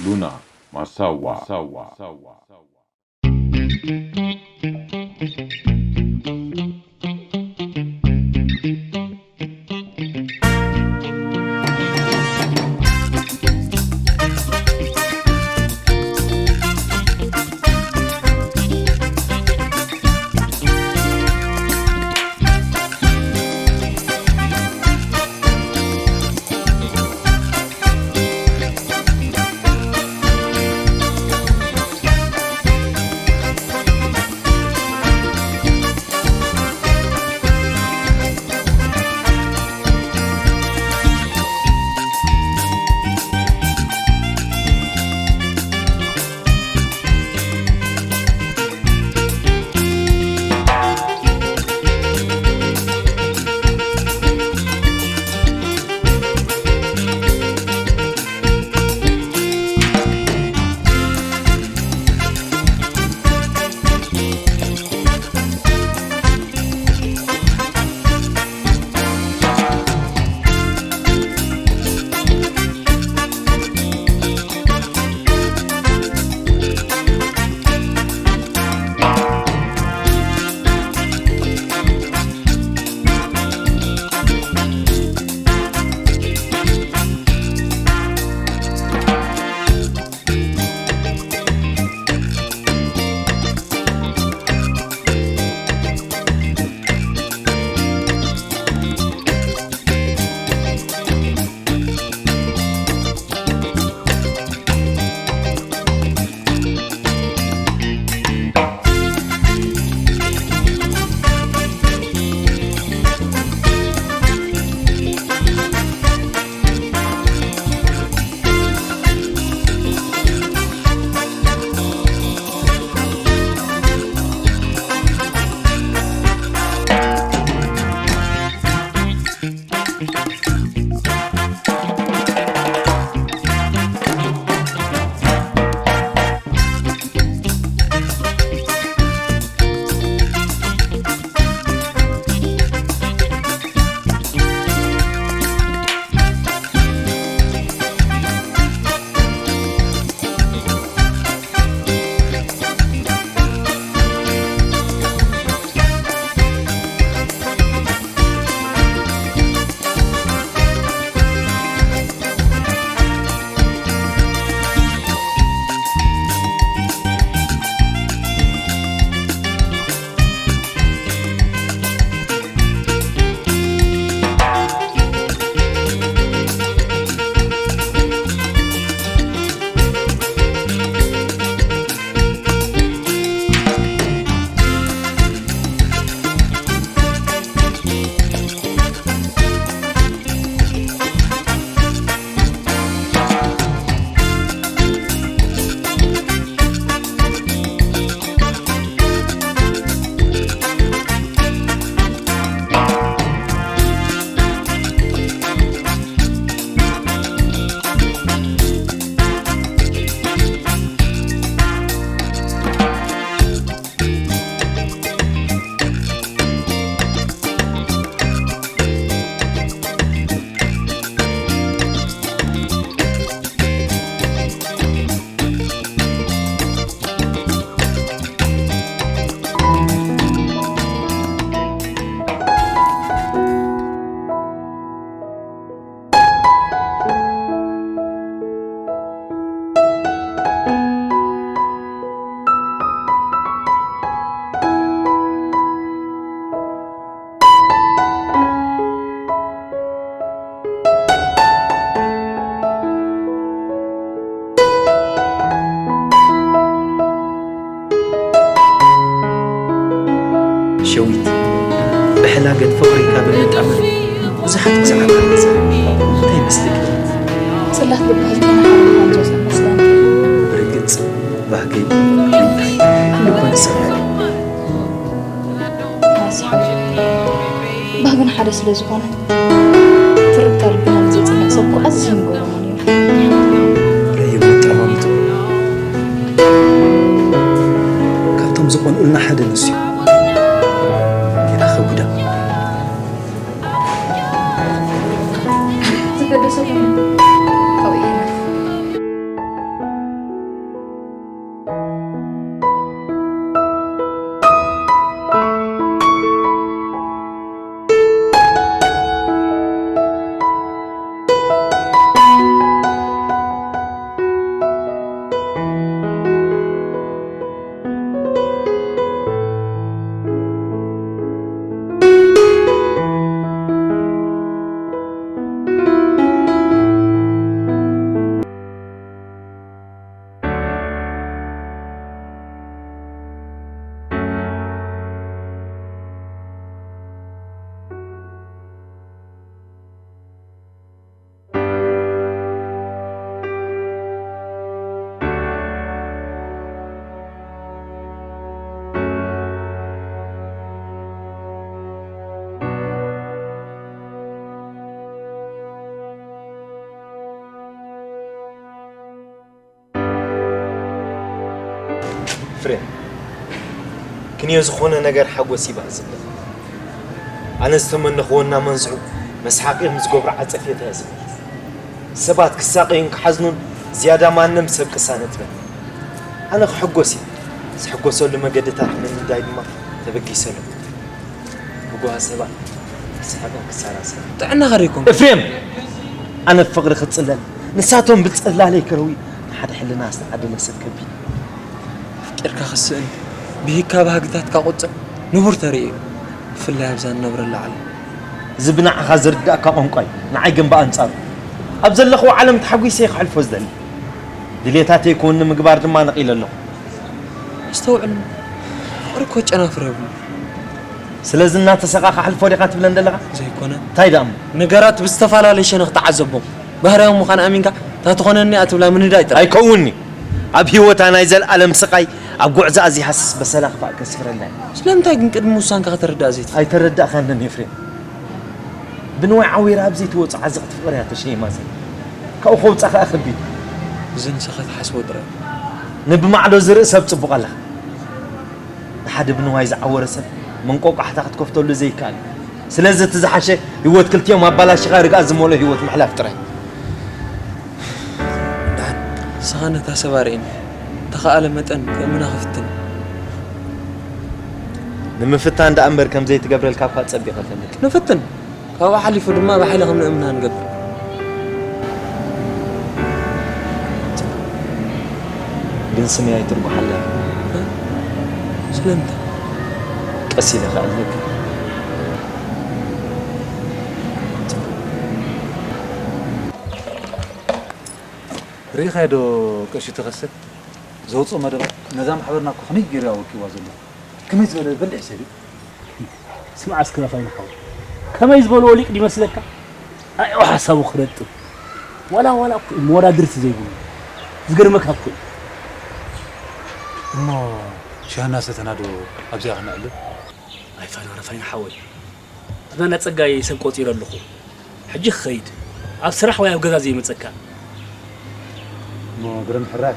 ሉና ማሳዋ። ሸዊት፣ ብሕላገት ፍቕሪ ካብ እንጣመር ብዙሓት ግዝኣት ኣለፈ። እንታይ ይመስለኪ? ጽላት ልቢ ህዝብና ሓሊፋ ንዘስምስለን። ብርግጽ፣ ባህገይ፣ እንታይ ልቦን ዝሰምዐ። ኣስሓ፣ ባህግን ሓደ ስለ ዝኾነ፣ ትርታ ልብና ንዘጽንዕ ሰብ እኮ ኣዝዩ ንገብሮ ነይሩ። ረየቡ ጠማምቱ። ካብቶም ዝቐንኡልና ሓደ ንሱ እዩ። ጌና ከጉዳ። ክንዮ ዝኾነ ነገር ሓጎስ ይባእ ዝብል። ኣነ ዝተመነኽዎ እናመንዝዑ መስሓቂ ምስ ገብሩ ዓጸፌታ እየ ዝብል። ሰባት ክሳቐዩን ክሓዝኑን ዝያዳ ማንም ሰብ ቅሳነት በል። ኣነ ክሕጎስ እየ። ዝሕጎሰሉ መገድታት ምንዳይ ድማ ተበጊሰ ኣለኹ። ንጉሃት ሰባት ሰሓቕን ክሳራሰ ጥዕናኻ ዶ ይኮንኩ? ኤፍሬም! ኣነ ብፍቕሪ ክጽለል፣ ንሳቶም ብጽላለይ ክረዊ፣ ንሓደ ሕልና ዝተዓደለ ሰብ ከቢድ። ኣፍቂርካ ክስእን፣ ብሂግካ ባህግታትካ ቁጽዕ ንቡር ተርኢ እዩ፣ ብፍላይ ኣብዛ ንነብረላ ዓለም። እዚ ብንዓኻ ዝርዳእካ ቋንቋ እዩ፣ ንዓይ ግን ብኣንጻሩ። ኣብ ዘለኽዎ ዓለም ተሓጒሰ እየ ክሕልፎ ዝደሊ። ድሌታተይ ክውን ንምግባር ድማ ነቒለ ኣለኹ። ኣስተውዕል፣ ፍቕሪ እኮ ጨናፍር የብሉን። ስለዚ እናተሰቓ ክሓልፎ ዲኻ ትብለን ዘለኻ? ዘይኮነ። እንታይ ደኣ እሞ? ነገራት ብዝተፈላለየ ሸነኽ ተዓዘቦም። ባህርያዊ ምዃን ኣሚንካ፣ እታ ትኾነኒ እያ ትብላ ምንዳይ ጥራይ። ኣይከውንኒ። ኣብ ህይወታ ናይ ዘልኣለም ስቓይ፣ ኣብ ጉዕዞኣ ዘይሃስስ በሰላ ክፋእ ከስፍረላ እየ። ስለምንታይ ግን ቅድሚ ውሳንካ ከተረድኣ ዘይትኽእል? ኣይተረዳእካንን ኤፍሬም። ብንዋይ ዓዊራ ኣብ ዘይትወጽእ ዓዘቕቲ ፍቕሪ እያ ተሸይማ ዘላ። ካብኡ ከውጻእ ከኣ ከቢድ። እዚ ንስኻ ትሓስቦ ጥራይ። ንብማዕዶ ዝርኢ ሰብ ጽቡቕ ኣለኻ። ንሓደ ብንዋይ ዝዓወረ ሰብ መንቆቋሕታ ክትከፍተሉ ዘይከኣል እዩ። ስለዚ እቲ ዝሓሸ ህይወት ክልቲኦም ኣባላሽኻ ርግኣት ዝመልኦ ህይወት ምሕላፍ ጥራይ። ደሓን፣ ንስኻ ነታ ሰብ ኣርእየኒ። ተኸኣለ መጠን ክእምና ክፍትን። ንምፍታን ደኣ እምበር ከም ዘይትገብረልካ እኳ ጸቢቐ እፈልጥ። ንፍትን። ካብኡ ሓሊፉ ድማ ብሓይሊ ከም ንእምና ንገብር። ግን ስመይ ኣይትርጉሓላ። ስለምንታይ? ቀስ ኢለ ክዕልለኪ። ርኢኻዮ ዶ ቀሺ ተኸስተ? ዘውፅኦ መደባት ነዛ ማሕበርና እኮ ከመይ ገይሩ ኣወኪዋ ዘሎ? ከመይ ዝበለ በሊሕ ሰብ እዩ? ስማዕ እስከ ራፋይና ሓወይ፣ ከመይ ዝበልዎ ሊቅ ድመስለካ? ኣዮ ሓሳቡ ክረጥብ ዋላ ዋላ እኮ እዩ መወዳድርቲ ዘይብሉ። ዝገርመካ እኮ እዩ። እሞ ሻሂ እናሰተና ዶ ኣብዚኣ ክነዕልል? ኣይፋና ራፋይና ሓወይ፣ ኣነ ጸጋይ ሰብ ቆጺረ ኣለኹ። ሕጂ ክኸይድ፣ ኣብ ስራሕ ወይ ኣብ ገዛ ዘይመጸካ። እሞ ግርም ሕራይ፣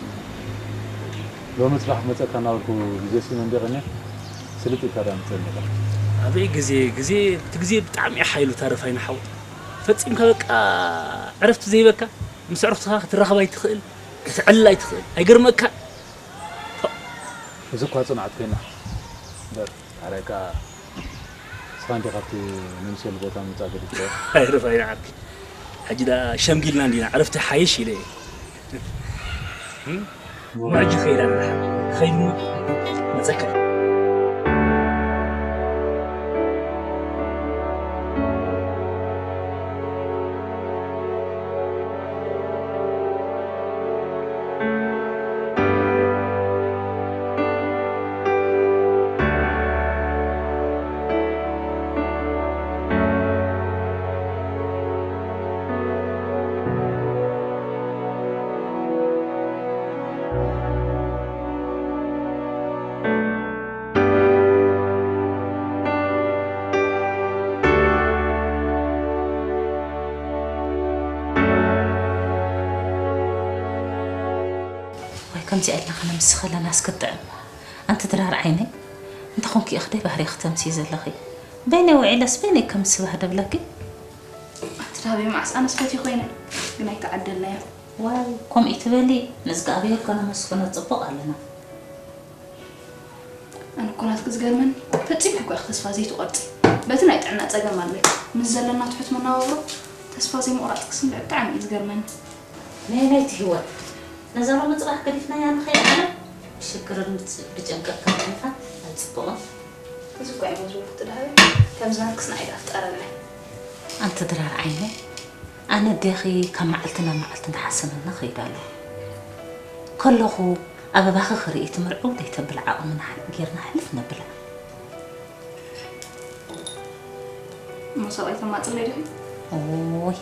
ሎሚ ጽባሕ ክመጸካ እናበልኩ ግዜ ስኢነ እንዲየ ቀንየ፣ ስልጥ ኢልካ ደኣ ምጸኒ ኢኻ። ኣበይ ግዜ፣ ግዜ፣ እቲ ግዜ ብጣዕሚ እዩ ሓይሉ ታረፋይና ሓው። ፈጺምካ በቃ ዕረፍቲ ዘይበካ፣ ምስ ኣዕሩኽትኻ ክትራኸብ ኣይትኽእል፣ ክትዕልል ኣይትኽእል። ኣይገርመካን? እዚ እኳ ጽንዓት ኮይና እምበር። ሓራይ ከኣ ንስኻ እንዲኻ ኣብቲ ነንሰሉ ቦታ ምምጻእ ገዲፍካዮ። ኣይርፋ ይንዓኪ። ሕጂ ደኣ ሸምጊልና እንዲና፣ ዕረፍቲ ሓይሽ ኢለ እየ። እም? እሞ ሕጂ ከይድ ኣነ ደሓር። ከይድ እሞ መጸካ። ወይ ከምዚኣ ኢልና ከነምስኽ ከለናስ ክትጥዕም። ኣንቲ ድራር ዓይነይ፣ እንታይ ኾንኪ ኢኺ ደይ ባህሪ ክተምሲ ዘለኺ? በይነይ ውዒለስ በይነይ ከም ስባህ ደብለኪ? ኣንቲ ዳሃበይ መዓስ ኣነስ ፈትየ ኮይነ፣ ግን ኣይተዓደልናዮ። ዋይ፣ ከምኡ ትበሊ፣ ንእዝጋኣብሄር ከነመስግኖ ጽቡቕ ኣለና። ኣነ እኮ ናትኪ ዝገርመኒ፣ ፈጺምኪ እኮ ኢኺ ተስፋ ዘይትቖርጺ። በቲ ናይ ጥዕና ጸገም ኣለኪ፣ ምስ ዘለና ትሑት መነባብሮ ተስፋ ዘይምቑራጽኪ ስምዒት ብጣዕሚ እዩ ዝገርመኒ። ነየነይቲ ህይወት ነዛ ሎሚ ጽባሕ ገዲፍናያ ንኸይድ ዓለም ብሽግርን ብጭ-፣ ብጭንቅን ከሕልፋ ኣይጽቡቕን። እዚ እኮ እዮም ዝብሉ ትድሃበ፣ ከምዚ ናትክስ ንዓይ ደኣ ፍጠረለይ። ኣንቲ ድራር ዓይነይ፣ ኣነ ኣዴኺ ካብ መዓልቲ ናብ መዓልቲ እንዳሓሰመኒ ኸይዱ ኣሎ። ከለኹ ኣበባኺ ክርኢ ትምርዕው ደይተብል ዓቕሚ ንሓ-፣ ጌርና ሕልፍ ነብላ። እሞ ሰብኣይ ተማጽለይ ዲኺ? ኦይ፣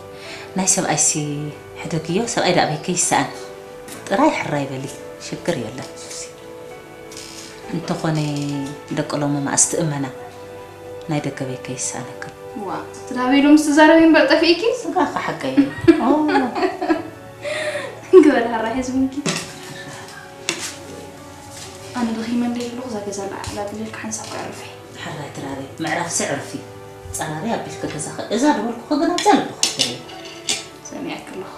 ናይ ሰብኣይሲ ሕደግዮ፣ ሰብኣይ ደኣ በይከ ይሰኣን። ጥራይ ሕራይ በሊ፣ ሽግር የለን። እንተኾነ ደቂ ሎሚ መኣስ ትእመና፣ ናይ ደገ በይከ ይሰኣነካ። ዋ፣ ትዳበይ ሎምስ ትዛረቢ እምበር ጠፊእኪ? ስጋኻ ሓቀይ። ኦ። ግበል ሕራይ ህዝብንኪ። ኣነ ደኺመ እንደ ኣለኹ እዛ ገዛ ላዕላ ብለልካ ሓንሳብ ከዕርፍ እየ። ሕራይ ትራሪ ምዕራፍ ስዕርፊ ጸራሪ ኣቢልካ ገዛኸ እዛ ድበልኩኸ ግን ኣብዛ ልብኻ ትርኢ። ሰሚዐኪ ኣለኹ።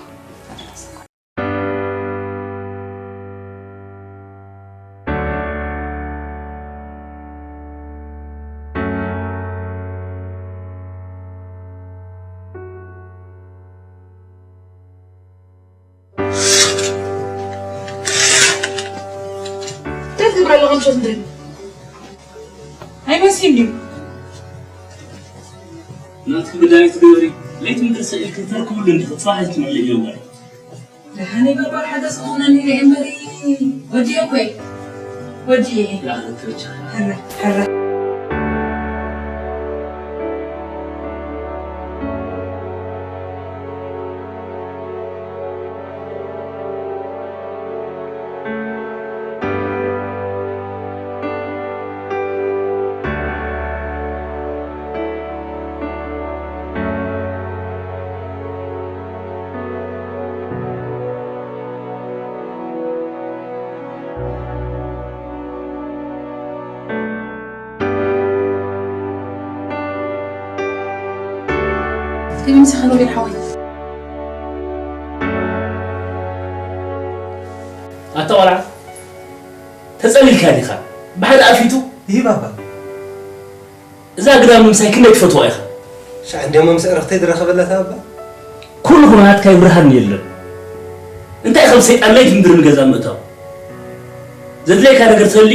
እንታይ ትገብሪ ኣለኻ ምሸት እንድዒ? ኣይመስልን ድዩ? ናትኪ መድሃኒት ግበሪ። ለይቲ ምድሪ ስኢልኪ ተርክብሉ እንዲኺ፣ ጽባሕ ኣይትምዕሊ እዮ እምበሪ። ደሓነይ በርባር ሓገዝ ክኾነኒ ኢለ እምበሪ። ወዲኤ እኮ እየ። ወዲኤ እየ። ይኣኽለኪ ብቻ። ሕረ፣ ሕረ። ከመይ ምሳኻ ሮቤል ሓወይ? ኣታ ቆልዓ፣ ተጸሊልካ ዲኻ? ብሓደ ኣፊቱ ይህብ ኣባ። እዛ ግዳም ምምሳይ ክንደይ ትፈትዋ ኢኻ? ሻዕ እንዲያሞ ምስ ዕረኽተይ ዝረኸበላት ኣባ። ኩሉ ኩነታትካ ይብርሃኒ የለን። እንታይ ከም ሰይጣን ለይቲ ምድሪ ንገዛ ምእታው? ዘድለየካ ነገር ተልዩ፣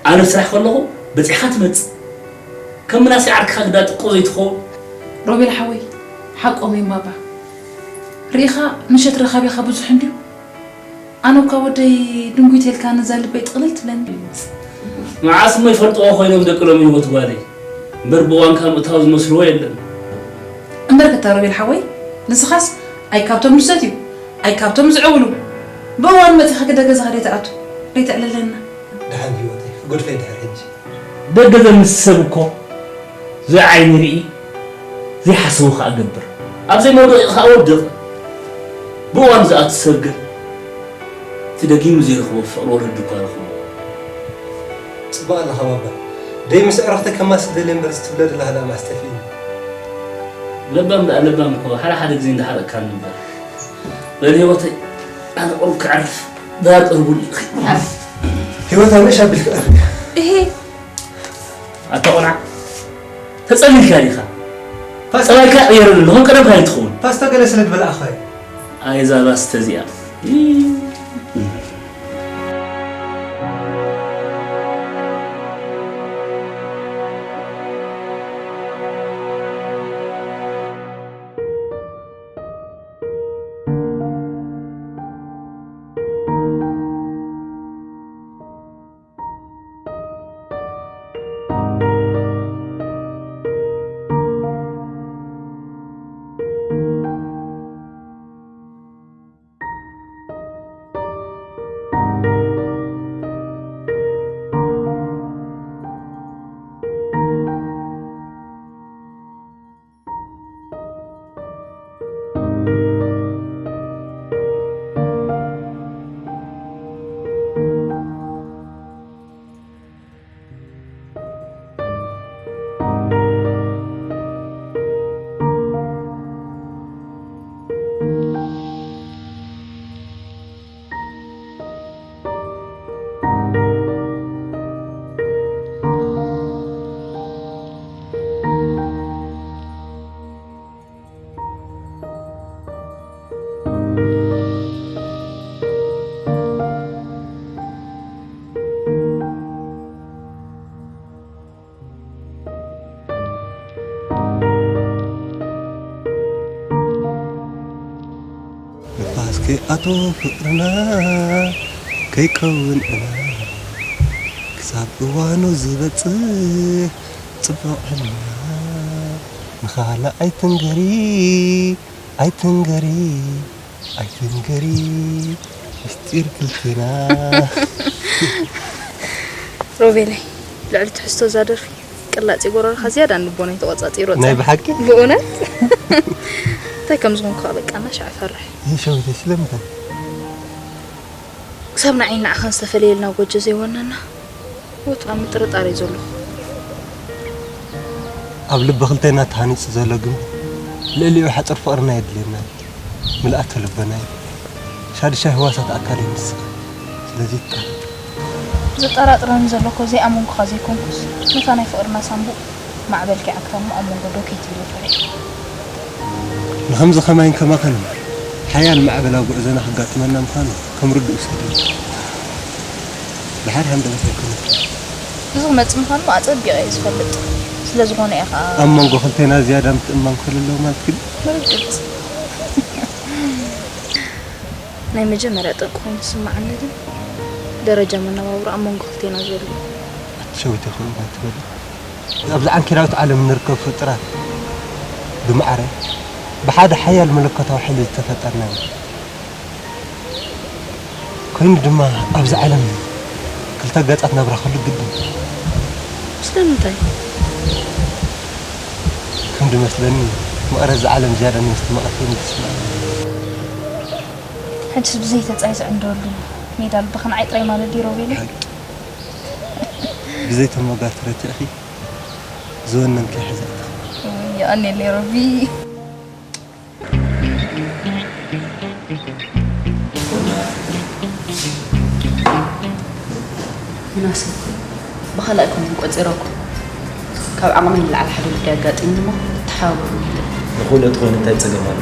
ኣነ ስራሕ ከለኹ በጺሕካ ትመጽእ። ከም ምናሴ ዓርክኻ ግዳ ጥቁ ዘይትኸውን። ሮቤል ሓወይ፣ ሓቆም እዮም ኣባ። ርኢኻ ምሸት ረኻቢኻ ብዙሕ እንድዩ። ኣነ እኳ ወደይ ድንጉይ ተልካ ነዛ ልበይ ጥቕልል ትብለኒ። መዓስ እሞ ይፈልጥዎ ኮይኖም ደቂ ሎሚ ህይወት ጓለይ። እምበር ብእዋንካ ምእታው ዝመስልዎ የለን። እምበር ክታ ሮቤል ሓወይ፣ ንስኻስ ኣይ ካብቶም ዝሰትዩ፣ ኣይ ካብቶም ዝዕውሉ፣ ብእዋኑ መጺኻ ግደ ገዛኻ ደይትኣቱ፣ ደይተዕልለና። ደሓን ህይወተይ፣ ክገድፈይ ድሕር ሕጂ። ደገ ዘምስ ሰብ እኮ ዘይዓይኒ ርኢ፣ ዘይሓስቦ ከኣ ገብር። ኣብ ዘይመውደቒ ከኣ ወድቕ። ብእዋኑ ዝኣቱ ሰብ ግን እቲ ደጊሙ ዘይረኽቦ ፍቕሪ ወለዱ እኳ ረኽቦ። ጽቡቕ ኣለኻ ባባ። ደይ ምስ ዕረኽቲ ከማስ ደልየ እምበር፣ እዚ ትብሎ ዘለኻ ደኣ ማስ ጠፊእኒ። ለባም ደኣ ለባም እኮ፣ ሓደ ሓደ ግዜ እንዳሓረቕካኒ እምበር። በል ህይወተይ፣ ኣነ ቁሩብ ክዕርፍ፣ ዳር ቅርቡኒ። ህይወት፣ ኣነ ሻቢል ክዕርፍ። እሄ። ኣታ ቆልዓ፣ ተጸሊልካ ዲኻ? ፓስታ ጸባይካ ቀየረሉ፣ ከም ቀደምካ ኣይትኸውን። ፓስታ ገለ ስለ ዝበላዕኻ እዩ። ኣይ፣ እዛ ባስተ እዚኣ። ንፋስ ከይኣትዎ ፍቕርና ከይከውን ዕና፣ ክሳብ እዋኑ ዝበጽሕ ጽቡቕ ሕልና። ንኻልእ ኣይትንገሪ፣ ኣይትንገሪ፣ ኣይትንገሪ፣ ምስጢር ክልቴና። ሮቤለይ፣ ልዕሊ ትሕዝቶ እዛ ደርፊ ቅላጽ ጎረርኻ ዝያዳ ንልቦናይ ተቖጻጺሮ። ናይ ብሓቂ? ብእውነት? እንታይ ከም ዝኾንኩ ከኣ በቃ እናሻዕ እፈርሕ። ይህ ሸዊተይ ስለምንታይ? ክሳብ ንዓይን ንዓኻን ዝተፈለየልና ጎጆ ዘይወነና፣ ወትራ ምጥርጣር እዩ ዘለኹ። ኣብ ልቢ ክልቴና ተሃኒጹ ዘሎ ግንብ ልዕሊኡ ሓጹር ፍቕርና የድልየና እዩ። ምልኣተ ልበና እዩ። ሻድሻይ ህዋሳት ኣካል እዩ ንስኻ። ስለዚ ይጣ። ዘጠራጥረኒ ዘሎ እኮ ዘይኣመንኩኻ ዘይኮንኩስ፣ ነታ ናይ ፍቕርና ሳንቡእ ማዕበል ኪዓካ እሞ ኣብ መንጎ ደው ከይትብል ፈሪሐ። ንኸምዚ ኸማይን ከማኸን ሓያል ማዕበል ኣብ ጉዕዞና ከጋጥመና ምዃኑ ከም ርዱእ ውሰደሉ። ድሓር ሃንደበት ኣይኮነትን። እዚ ክመጽእ ምዃኑ ኣጸቢቐ እየ ዝፈልጥ። ስለ ዝኾነ እየ ኸኣ ኣብ መንጎ ክልቴና ዝያዳ ምትእምማን ክህሉ ኣለዎ ማለት ግን? ብርግጽ። ናይ መጀመርያ ጠንቂ ኮይኑ ዝስምዓኒ ግን ደረጃ መነባብሮ ኣብ መንጎ ክልቴና ዘሎ። ኣቲ ሸዊት ይኹን እባ ትበሊ። ኣብዚ ዓንኬላዊት ዓለም እንርከብ ፍጡራት ብማዕረ ብሓደ ሓያል መለኮታዊ ሓይሊ ዝተፈጠርና ኢና። ኮይኑ ድማ ኣብዚ ዓለም ክልተ ገጻት ናብራ ክህሉ ግድን። ስለምንታይ? ከም ዝመስለኒ መቐረት እዛ ዓለም ዝያዳ ንምስትምቓር ኮይኑ ዝስምዓኒ። ሕጅስ ብዘይ ተጻይ ዝዕንደወሉ ሜዳ ልብኺ ንዓይ ጥራይ ማለት ድዩ ሮቤለይ? ሓቂ። ብዘይ ተመጋቲ ረቲዕኺ ዝወነንኪ ሕዛእቲ። ውይ፣ የቐንየለይ ረቢ። ምናሴ፣ ብኻልኣይ ኮንኩ ቆጺረኩም። ካብ ዓቕመይ ንላዕሊ ሓደ ጉዳይ ኣጋጢሙኒ እሞ ተሓባበሩኒ ኢለ። ንኽእለቱ ኮይኑ እንታይ ጸገም ኣሎ?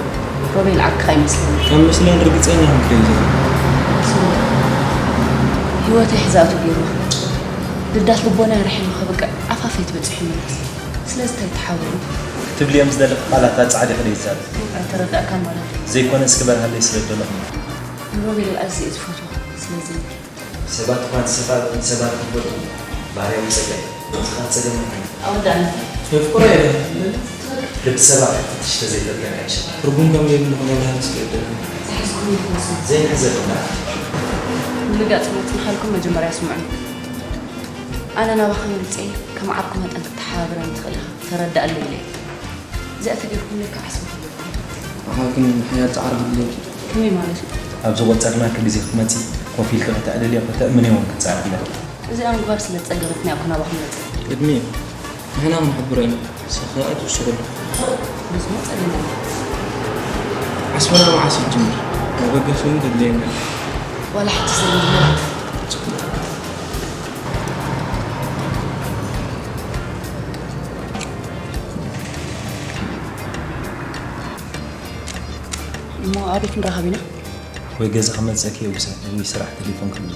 ሮቤል ዓርክኻ ኣይመስለንን። ካብ መስለኒ ርግጸኛ ኢኹም ደይዘ። ስሙ፣ ህይወተይ ሕዛእቱ ገይርዋ። ልዳት ልቦናይ ኣርሒሙ ከብቅዕ ኣፋፈይ ትበጺሑ ይምለስ። ስለዚ እንታይ ተሓባበሩኒ? ክትብልዮም ዝደለኺ ቃላት ኣጻዕዲኺ ደይዛረብ። ኣይተረዳእካን ማለት እዩ። ዘይኮነ እስኪ በርሃለይ ስለ ደለኹም። ንሮቤል ኣዝየ እየ ዝፈትዎ። ስለዚ ሰባት እኳ ንሰፋ-፣ ንሰባት ይፈትዉ። ባርያ ውጸጋይ። ንስኻ ጸገም ምዃን። ኣወዳእና። የፍቅሮ እየ። ልቢ ሰባት ክትፍትሽ ተዘይፈትያ ኣይሸ። ትርጉም ከም ዘይብሉ ክነግርሃ ስለ ደለኹ። ዝሓዝኩም ይመስል። ዘይንሕዘልና። ምልጋጽ መጽንሓልኩም መጀመርያ ስምዑኒ። ኣነ ናባኻ መምጽኤ ከም ዓርኩ መጠን ክትሓባብረኒ ትኽእል ኢኻ። ተረዳኣለይ ኢለ። እዚኣ ተገይርኩም ኢለ ክዓስብ ኣለኩም። ንዓኻ ግን ሓያል ጻዕሪ ክድልየኪ። ከመይ ማለት እዩ? ኣብ ዝቖጸርናኪ ግዜ ክትመጺ ኮፍ ኢልኪ ከተዕልልዮ ከተእምንዮ እውን ክትጽዕሪ ኣለኪ። እዚኣ ምግባር ስለ ዝጸገመትኒ እያ እኮ ናባኹም መጺአ። ቅድሚ ንሕና ክንሕብሮ ኢና። ንስኺ ከኣ ትውስኽሉ። ምስሞ ጸሊና። ዓስብና መዓስ ይጅምር? መበገሲ እውን ከድልየና እዩ። ዋላ ሕጂ ዘይምጅምር። እሞ ኣበይ ክንራኸብ ኢና? ወይ ገዛ ክመጸኪ የውሰ ወይ ስራሕ ቴሌፎን ክብል።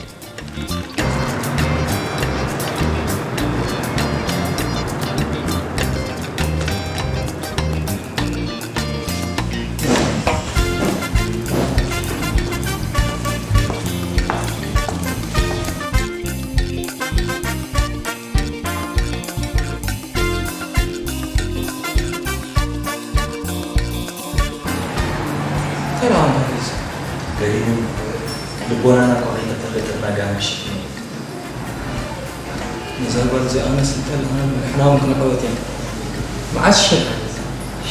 ሰላም፣ ገሪሙ ልቦናና እኳ ከይተፈለጠ ናጋ ምሽት ነው። ነዛ ጓል እዚኣ ኣነ ስልጠን ኣነ ንሕና እውን ክንዕወት ኢና። መዓስ ሽሕ?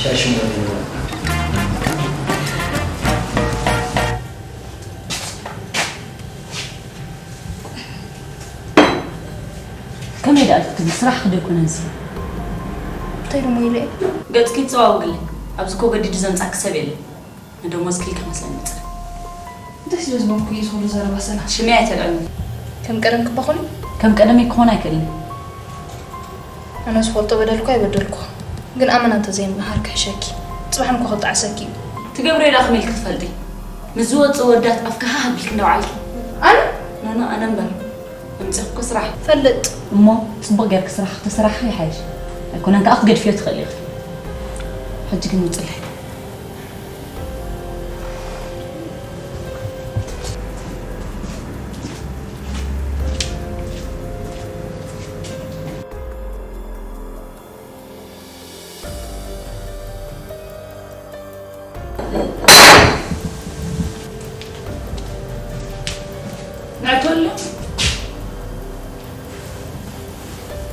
ሻሽ እሞ ይንበል። ከመይ ደኣ ክትብል ስራሕ ክደይኮነንሲ? እንታይ ደሞ ኢለ እየ? ገጽኪ ይጸዋወግለይ። ኣብዚ እኮ ገዲዱ ዘምጻኪ ሰብ የለን። ንደሞዝኪ ኢልኪ መስለኒ ጽረ። እንታይ ስለ ዝበልኩ እዩ ዝኹሉ ዘረባ ሰላም? ሽመይ ኣይተልዕልኒ። ከም ቀደም ክባኹን እዩ? ከም ቀደመይ ክኾን ኣይክእልን። ኣነ ዝፈልጦ በደልኩ ኣይበደልኩ። ግን ኣመና እንተዘይምሃር ክሕሸኪ። ጽባሕ እንኳ ክጣዕሰኪ እዩ። ትገብርዮ ዳ ከመይ ኢልኪ ትፈልጢ? ምስ ዝወጽእ ወዳት ኣፍካ ሃህ ኣቢልኪ እንዳውዓልኪ። ኣነ? ኖኖ፣ ኣነ እምበር። ኣምጺኹ እኮ ስራሕ። ፈልጥ። እሞ ጽቡቕ ጌርኪ ስራሕ ክትስራሒ ይሓይሽ። ኣይኮነን ከኣ ክትገድፍዮ ትኽእሊ ኢኺ። ሕጂ ግን ውጽለይ። ንዕቶሎ።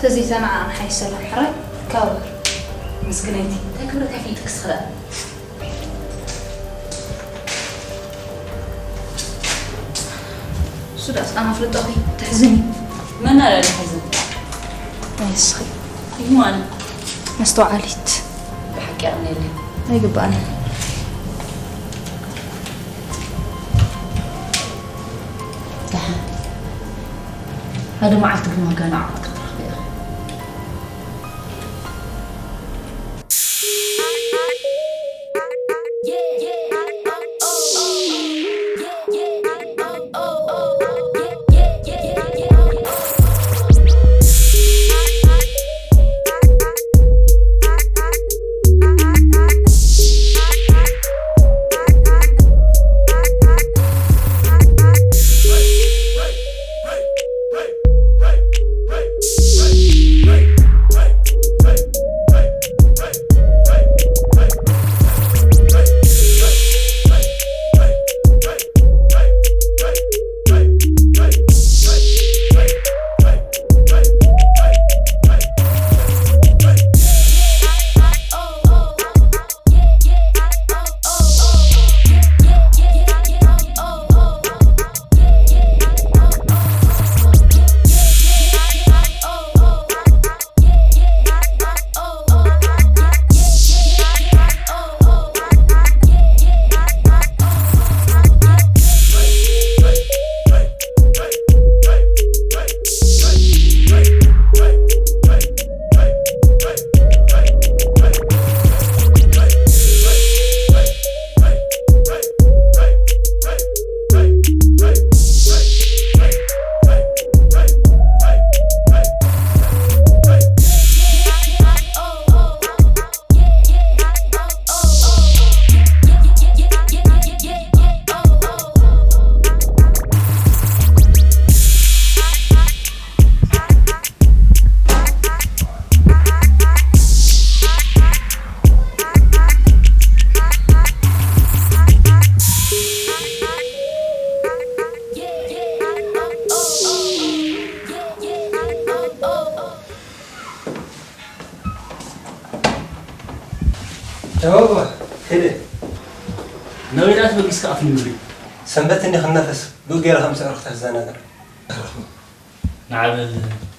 ተዘይተናዓቕ ንሓይ ሰላም ሕራይ። ካበር። ምስግነይቲ፣ እንታይ ክብረት ኣይፈልጥክስ ክላእ። እሱ ዳስ ኣነ ኣፍልጦኺ ተሕዝኒ። መና ዳኣ ተሕዝን? ኣይስኺ። ይማን። መስተውዓሊት። ብሓቂ ኣምነለይ። ኣይግባእን። ደሓን። ሓደ መዓልቲ ግን ዋጋ ንዓቑ ክትረኽቢ ኢኺ። ሸባባ፣ ከይደ። ናበይ ደኣ ተበጊስካ ኣፍ ንምድሪ? ሰንበት እንዲ ክናፈስ፣ ብኡ ገይረ ከም ስዕርኽታ ክዘናግዕ። ንዓ በል፣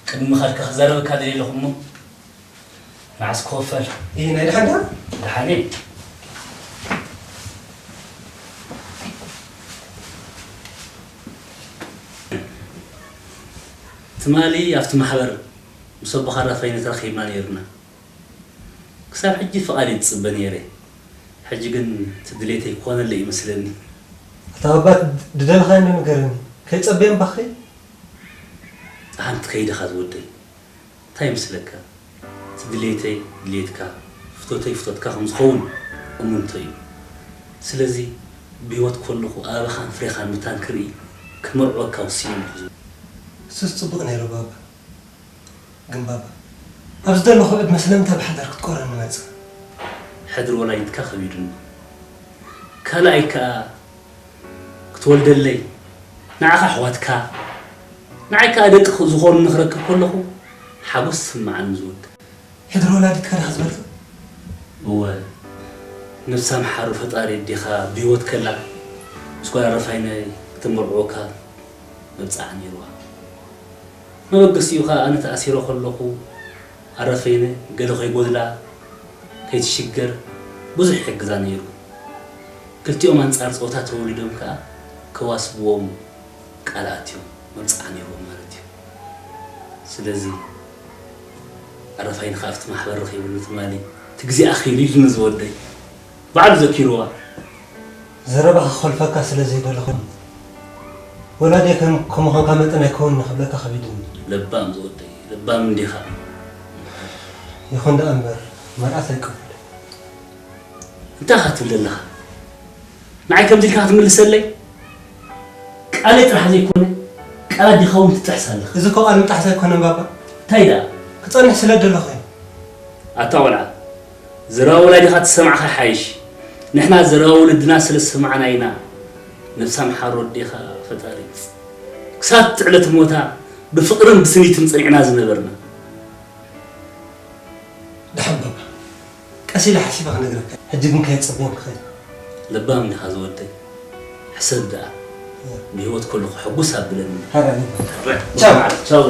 ቅድሚ ምኻድካ ክዛረበካ ደልየ ኣለኹ እሞ፣ መዓስ ክኸፈል? ኢ፣ ናይ ደሓን ደኣ? ደሓን እየ። ትማሊ ኣብቲ ማሕበር ምስ ኣቦኻ ራፋይነ ተራኺብና ነይርና። ክሳብ ሕጂ ፍቓድ እየ ዝጽበ ነይረ። ሕጂ ግን እቲ ድሌተይ ክኾነለይ ይመስለኒ። ኣታ ኣባ፣ ድደለኻዮ እንዶ ንገረኒ። ከይጸበዮም ባኸይ? ኣንቲ ከይድኻ ዝወደይ። እንታይ ይመስለካ? እቲ ድሌተይ ድሌትካ፣ ፍቶተይ ፍቶትካ ከም ዝኸውን እሙንቶ እዩ። ስለዚ ብህይወት ከለኹ ኣበባኻን ፍሬኻን ምታን ክርኢ ክመርዕወካ ወሲነ ኣለኹ ዝብል። እሱስ ጽቡቕ ነይሩ ባባ። ግን ባባ፣ ኣብ ዝደለኹ ዕድመ ስለምንታይ ብሓዳር ክትቆረኒ መጸ? ሕድሪ ወላዲትካ ከቢዱኒ። ካልኣይ ከኣ ክትወልደለይ፣ ንዓኻ ኣሕዋትካ፣ ንዓይ ከኣ ደቂ ዝኾኑኒ ክረክብ ከለኹ ሓጎስ ዝስምዓኒ ዝወደይ። ሕድሪ ወላዲትካ ዲኻ ዝበልካ? እወ፣ ነብሳ ምሓሩ ፈጣሪ ኣዴኻ ብህይወት ከላ ምስ ጓል ኣረፋይነ ክተመርዕወካ መብጽዓ ነይርዋ። መበገሲኡ ኸኣ ኣነ ተኣሲረ ከለኹ ኣረፈይነ ገለ ከይጎድላ፣ ከይትሽገር ብዙሕ ይሕግዛ ነይሩ። ክልቲኦም ኣንጻር ጾታ ተወሊዶም ከኣ ከዋስብዎም ቃል ኣትዮም መብጽዓ ነይርዎም ማለት እዩ። ስለዚ ኣረፋይነ ኸኣ ኣብቲ ማሕበር ረኺቡኒ ትማሊ፣ እቲ ግዜ ኣኺሉ ኢሉኒ ዝወደይ። ባዕሉ ዘኪርዋ። ዘረባኻ ክኾልፈካ ስለ ዘይደለኹ፣ ወላዲየ ከም፣ ከም ምዃንካ መጠን ኣይከውንን ክብለካ ከቢዱኒ። ለባም ዝወደይ፣ ለባም እንዲኻ። ይኹን ደኣ እምበር፣ መርዓት ኣይቀበልን። እንታይ ኢኻ ትብል ዘለኻ? ንዓይ ከምዚ ኢልካ ክትምልሰለይ? ቃለይ ጥራሕ ዘይኮነ፣ ቃል ኣዴኻ እውን ትጥሕስ ኣለኻ። እዚ እኮ ቃል ምጥሓስ ኣይኮነን ባባ። እንታይ ደኣ? ክጸንሕ ስለ ደለኹ እዩ። ኣታ ቆልዓ፣ ዘረባ ወላዲኻ ተሰማዕካ ይሓይሽ። ንሕና ዘረባ ወለድና ስለ ዝሰማዕና ኢና። ነብሳ ምሓሮ ኣዴኻ ፈጣሪ ይምጽእ። ክሳብ ዕለት ሞታ ብፍቕርን ብስኒትን ጸኒዕና ዝነበርና። ደሓን ባባ፣ ቀስ ኢለ ሓሲበ ክነግረካ። ሕጂ ግን ከየጸበዮም ክኸይድ። ለባም ዲኻ ዝወደይ? ሕሰብ ደኣ። እያ። ብህይወት ከለኹ ሕጉስ ኣብለኒ። ሃራ፣ ቻው። ቻው።